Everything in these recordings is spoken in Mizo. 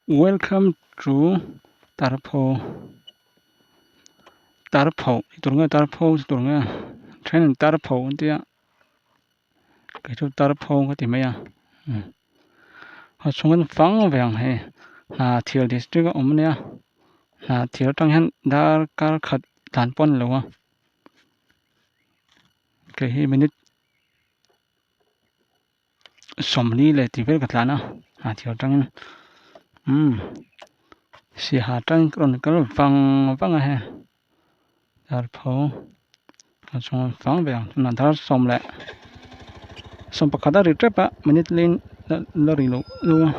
Welcome to Tarpho Tarpho tih tur nge Tarpho tih tur nge thenin Tarpho an tia kei chu Tarpho ka ti mai a a chhung an fang ve ang hei Hnahthial district a awm ania Hnahthial atang hian darkar khat tlan pawh a ni lo a kei hi minute. 40 leh tih vel ka tlan a hnahthial atangin umm saiha atangin ka rawn kal vang vang a hei darpho a chhung a fang ve ang tunah dar sawm leh sawmpakhat a ri tep a minute lin la ri loh a.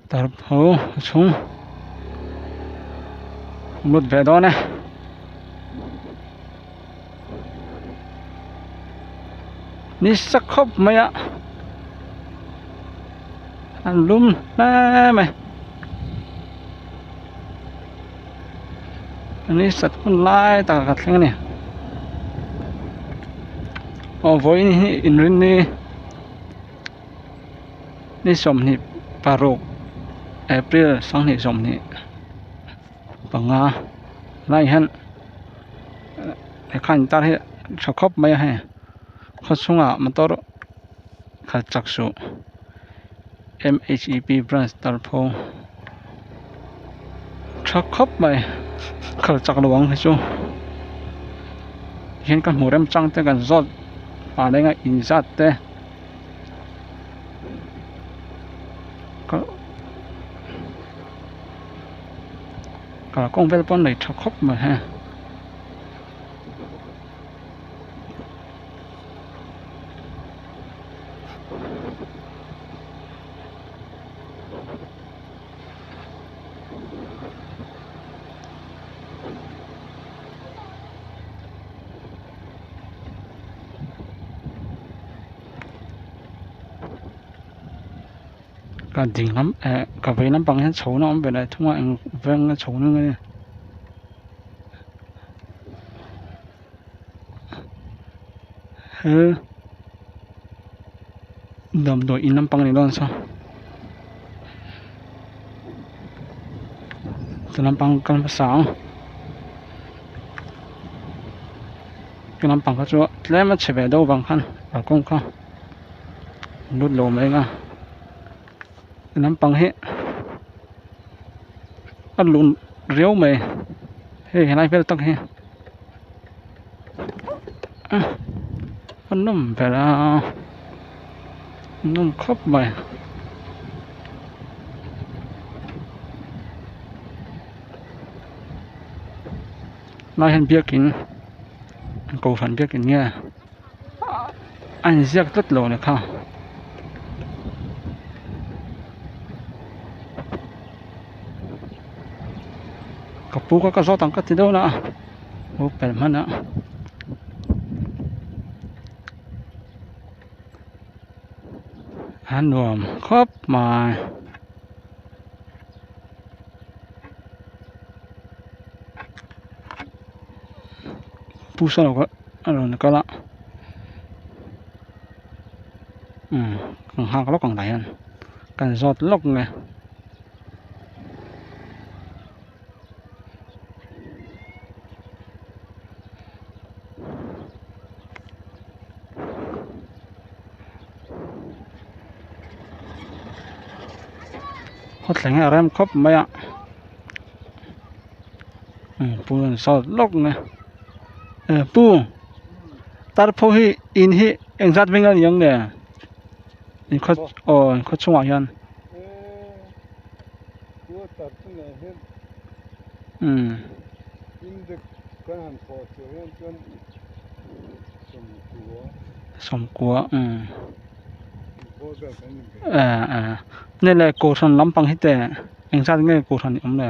Darpho a chhung lut ve dawn e. Nisa khawp mai a an lum hle mai ni sat hun lai takah ka thleng a ni aw vawiin hi inrinni. Ni 26 April 2025 lai hian lehkha intar hi tha khawp mai a hei khaw chhungah motor khalh chak suh M H E P branch Tarpho tha khawp mai khalh chak lo ang hi chu hian ka hmu remchang te kan zawt pah leng a inzat te. Kalkawng vel pawh an nei tha khawp mai hei. Ka ding lam eh ka vei lampang hian chho na awm ve leh thung a eng veng a chho na nge he damdawi in lampang a ni dawn saw ti lampang kal hmasa ang. Chu lampang kha chu tlem a chhe ve deuh vang khan kalkawng kha lut lo mai ang a ti lampang hi a lun riau mai hei helai vel tak hi a nawm ber a nawm khawp mai. Lai hian biakin kohhran biakin nge a inziak tlat lo ni kha. Ka pu kha ka zawt ang ka ti deuh na a lo pel hman a. A nuam khawp mai. Pu saw lo a rawn kal a umm kan nghak lawk ang tah hian kan zawt lawk nge. Khawthleng hi a rem khawp mai a pu an sawt lawk mai a pu tarpho hi in hi engzat veng a ni ang le in khaw aw in khaw chhungah hian sawmkua nge le kohhran lampang hi teh engzat nge kohhran awm le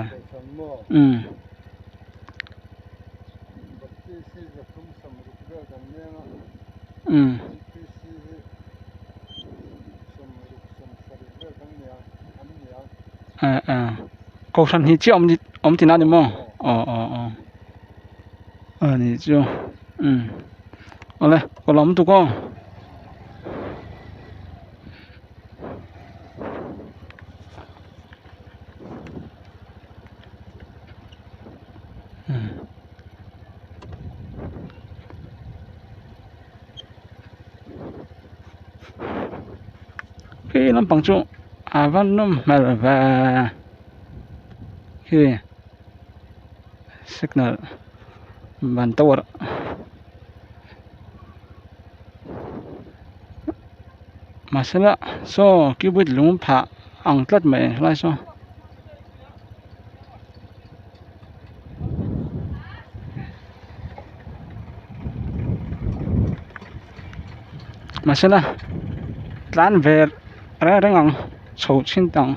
kohhran hi chiah awm tihna a ni maw aw aw aw a nih chu awle ka lawm tuk aw. Khi lampang chu a va nawm hmel ve khi signal ban tower mahsela saw cubit lung phah ang tlat mai helai saw. Mahsela tlan ve reng reng ang chho chhin tang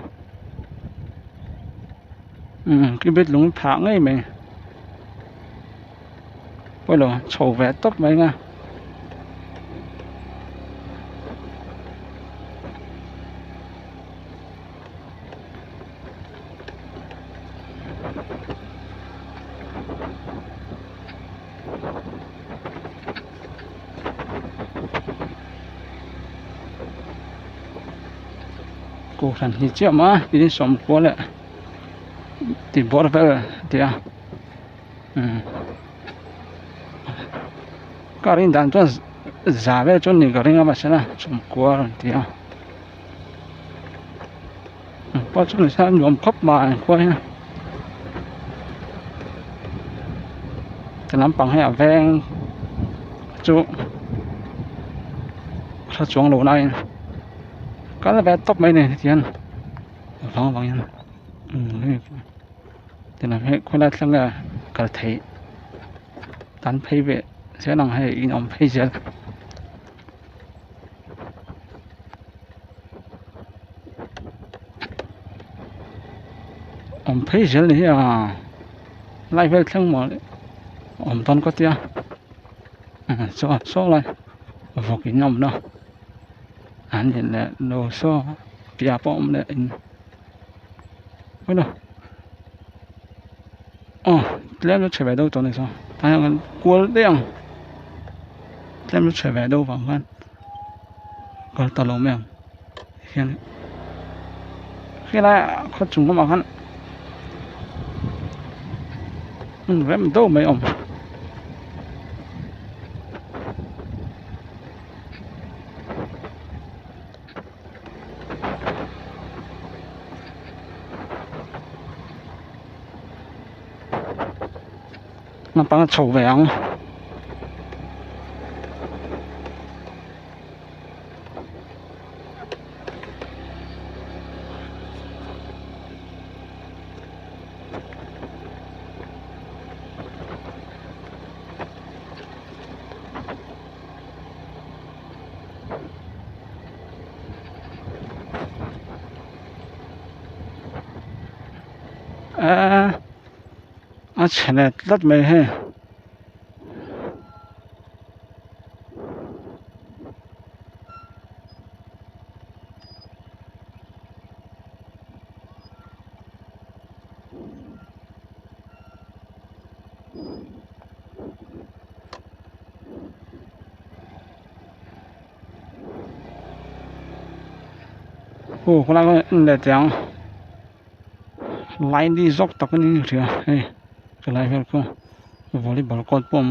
umm cubit lung phah ngei mai pawilo chho ve tawp mai anga. Kohhran hi chiah awm a tin sawmkua leh tih bawr vel a ti a umm car in dan chuan za vel chu a ni ka ring a mahse sawmkua a rawn ti a. Pawh chu nisa a nuam khawp mai khua hian ti lampang hi a veng chu hre chuang lo naiin kal ve tawp mai a ni hetiang hian vang vang hian umm ti lam hi khawilai thleng nge kal theih tan phei ve zel ang hei in awm phei zel. Awm phei zel ni hi a lai vel thleng maw le awm dawn ka tia saw saw lai vawk in a awm na an in leh lo saw piah pawh a awm leh in aw tlem chu chhe ve deuh tawh a ni saw tah hian kan kual daih ang tlem chu chhe ve deuh vang khan kal ta lo mai ang hian helai ah khaw chung lamah khan hmun rem deuh mai a awm. Naupang a chho ve ang. Eee a chhe let tlat mai hei. Aw khawlai khaw en leh teh ang line hi zawk tak niin ka hria hei chulai vel khu volleyball court pawh a awm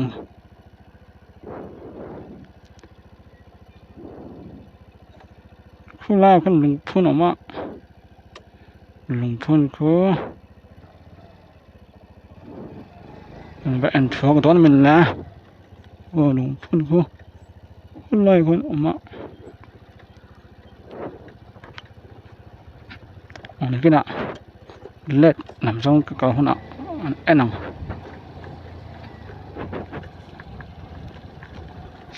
khulaiah khuan lungphun a awm a lungphun khu. Va en chhuak dawn min la aw lungphun khu khulai khuan a awm a aw nakinah let lam zawng ka kal hunah an en ang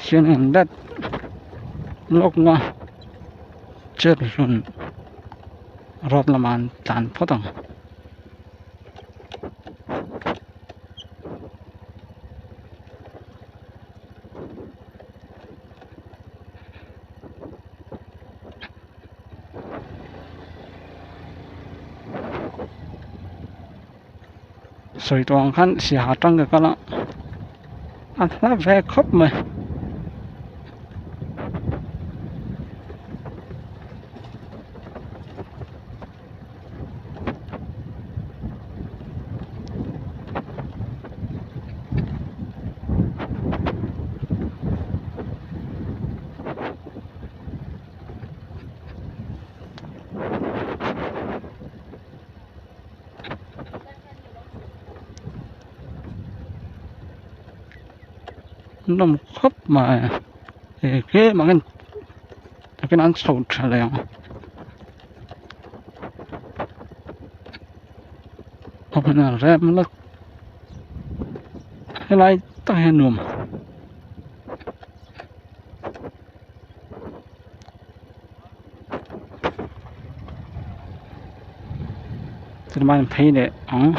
hian an let lawk na chet hlun road lamah an tlan phawt ang. Sawi tawh ang khan siaha tang ka kal a a hla ve khawp mai. Nawm khawp mai hei tlem angin takin an chho tha leh ang rem la helai tak hian nuam. Chuan phei leh ang.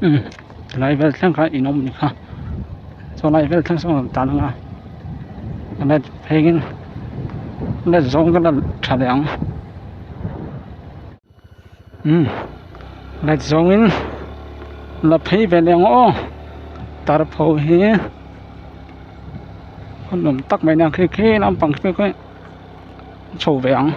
Umm tilai vel thleng kha in awm ni kha saw lai vel thleng sawn tan anga a let pheiin let zawng ka la tha leh ang. Umm let zawngin la phei ve leh ang aw tarpho hi khaw nuam tak mai nia khi khi lampang khi khi chho ve ang.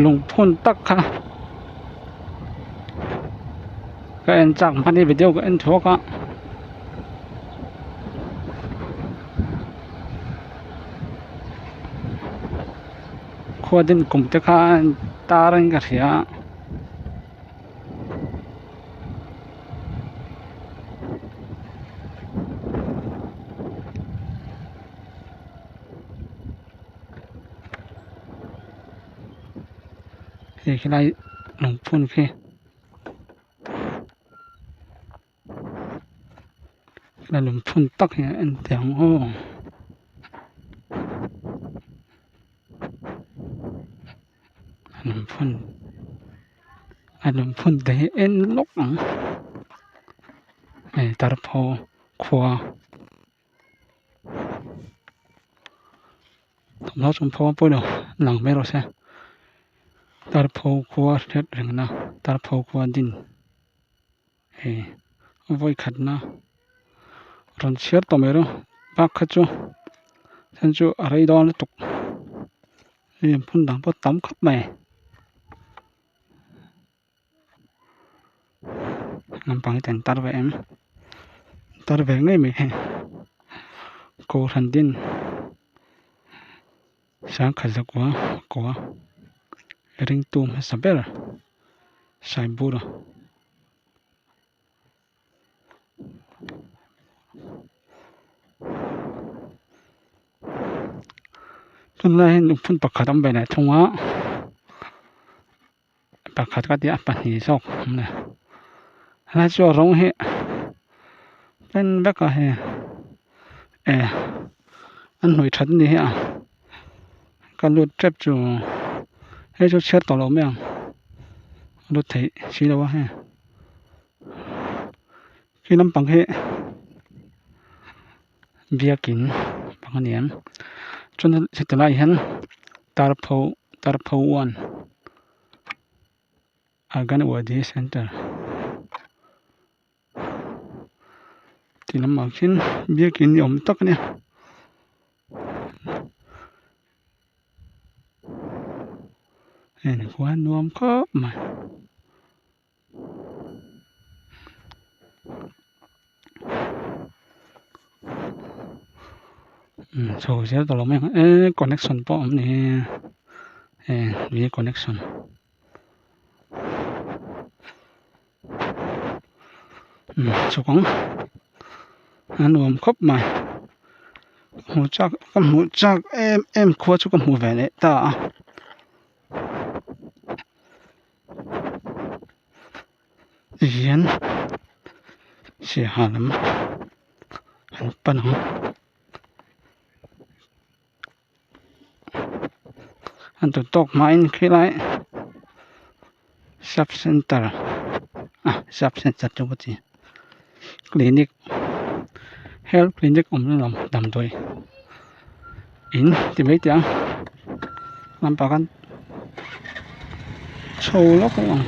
Lungphun tak kha ka en chak hman hi video ka en thuak a. Khua din kum te kha tar in ka hria a. Hei helai lungphun khi helai lungphun tak hi a en teh ang aw. Lungphun a lungphun te hi en lawk ang hei tarpho khua. Thawmhnaw chung pawh a pawilo lang mai rawh se tarpho khua hriat rengna tarpho khua din hei vawi khatna rawn chhiar tawh mai rawh bak kha chu then chu a rei dawn lutuk hei hmun dang pawh tam khawp mai. Naupang ten tar ve em tar ve ngei mai hei kohhran din sangkhat zakua kua ringtu hmasa ber saibura. Tunlai hian lungphun pakhat a awm ve leh thung a. Pakhat ka tih a pahnih zawk awm le helai chu a rawng hi pen vek a hei eh an hnawih that a ni hi a ka lut tep chu hei chu chhiat tawh lo mai ang a lut theih si lo a hei khi lampang hi biakin bang a ni ang chuan heti laiah hian tarpho tarpho one anganwadi center tih lamah khian biakin ni awm tak a nia. Heng khua nuam khawp mai. Chho zel tawh lo mai ang e connection pawh a awm ni e ui connection chhuk ang a nuam khawp mai hmuh chak ka hmuh chak em em khua chu ka hmu ve leh ta a. Tihian saiha lam an pan ang an duh tawk hmain khilai sub center ah sub center chu ka ti clinic. Health clinic awmna lam damdawi in ti mai teh ang lampang khan chho lawk a ang.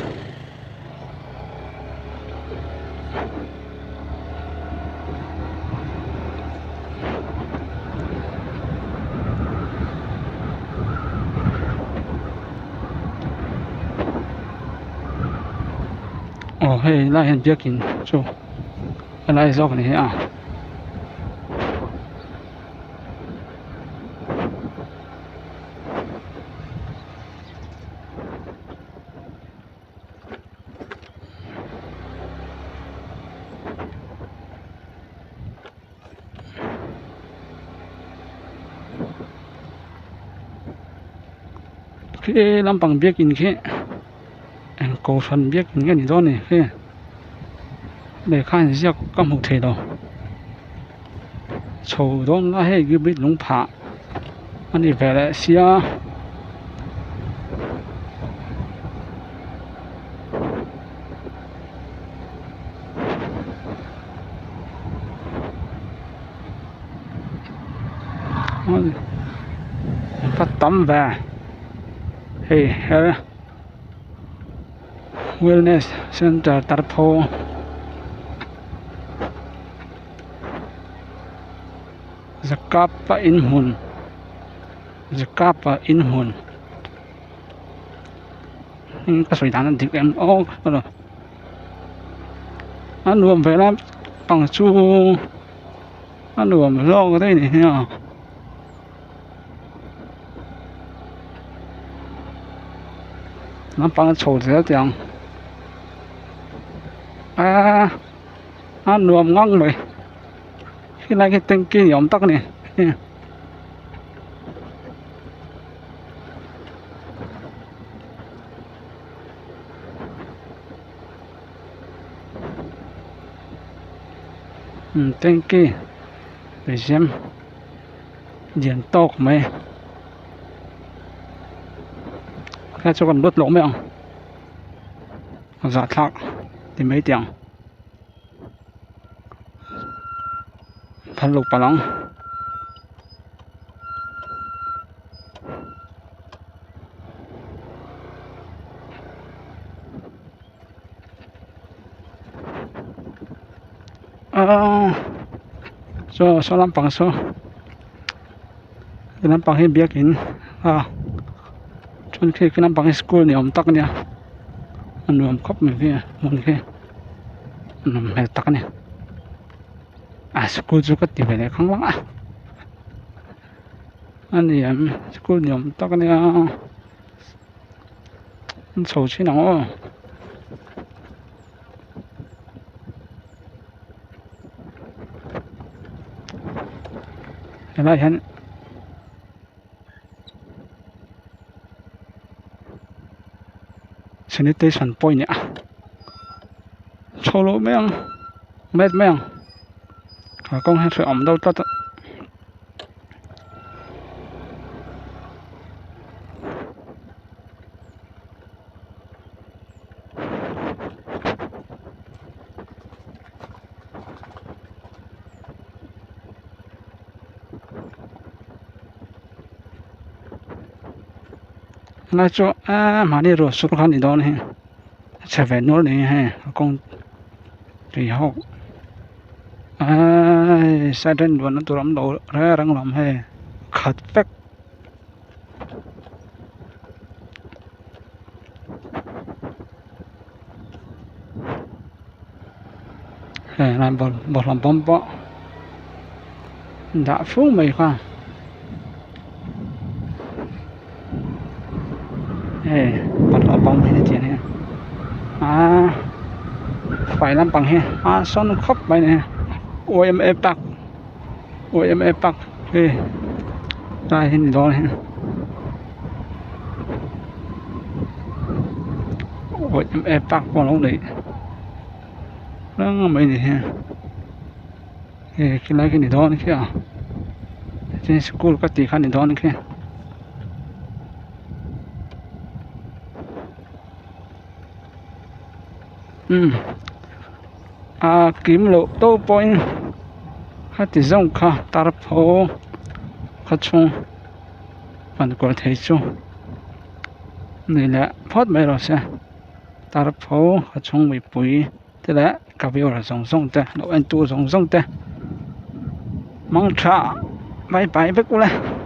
Aw hei lai hian biakin chu helai zawk a ni a. Khi lampang biakin khi eng kohhran biakin nge ni dawn ni khi lehkha inziak ka hmuh theih lo chho dawn la hei bridge lung phah a ni ve leh sia. Ka tam ve hei her wellness center tarpho zakapa inhmun zakapa inhmun ka sawi dan a dik em aw a nuam ve lai pang chu a nuam hlawk daih a ni hi a. Naupang a chho zel teh ang aaa a nuam ngang mai helai hi tanky ni awm tak a ni. Tanky tui zem lian tawk mai helai chu kan lut lawk mai ang zahthlak ti mai teh ang phal lo palh ang. Aaa saw saw lampang saw he lampang hi biakin a chuan khi khi lampang hi school ni awm tak a nia a nuam khawp mai khi hmun khi a nawm hmel tak a ni a school chu ka ti ve leh khang lang a. A ni em school ni awm tak a nia an chho thin ang aw. Helai hian sanitation point a chho loh mai ang met mai ang kalkawng hi hrehawm deuh tlat a. Helai chu eee mahni ruah sur kha a ni dawn a hei a chhe ve nual ni hei a kawng tui ho eeii side ah hian luanna tur a awm lo reng reng lo hei khat vek. Hei lai bawlhhlawh bawm pawh dah fur mai kha hei bawlhhlawh bawm hi hetiang hi aaa fai lampang hi a sawn khawp mai a ni yma park yma park hei lai hi ni dawn a ni yma park pawh a lo neih reng mai a ni hi hei khilai khi ni dawn khi a chuan school ka tih kha ni dawn khi. Umm a kim loh tawp pawhin. Khati zawng kha tarpho khaw chhung pan kual thei chu ni leh phawt mai rawh se tarpho khaw chhung mipui te leh ka viewer zawng zawng te lo en tu zawng zawng te mangtha bye bye vek ule.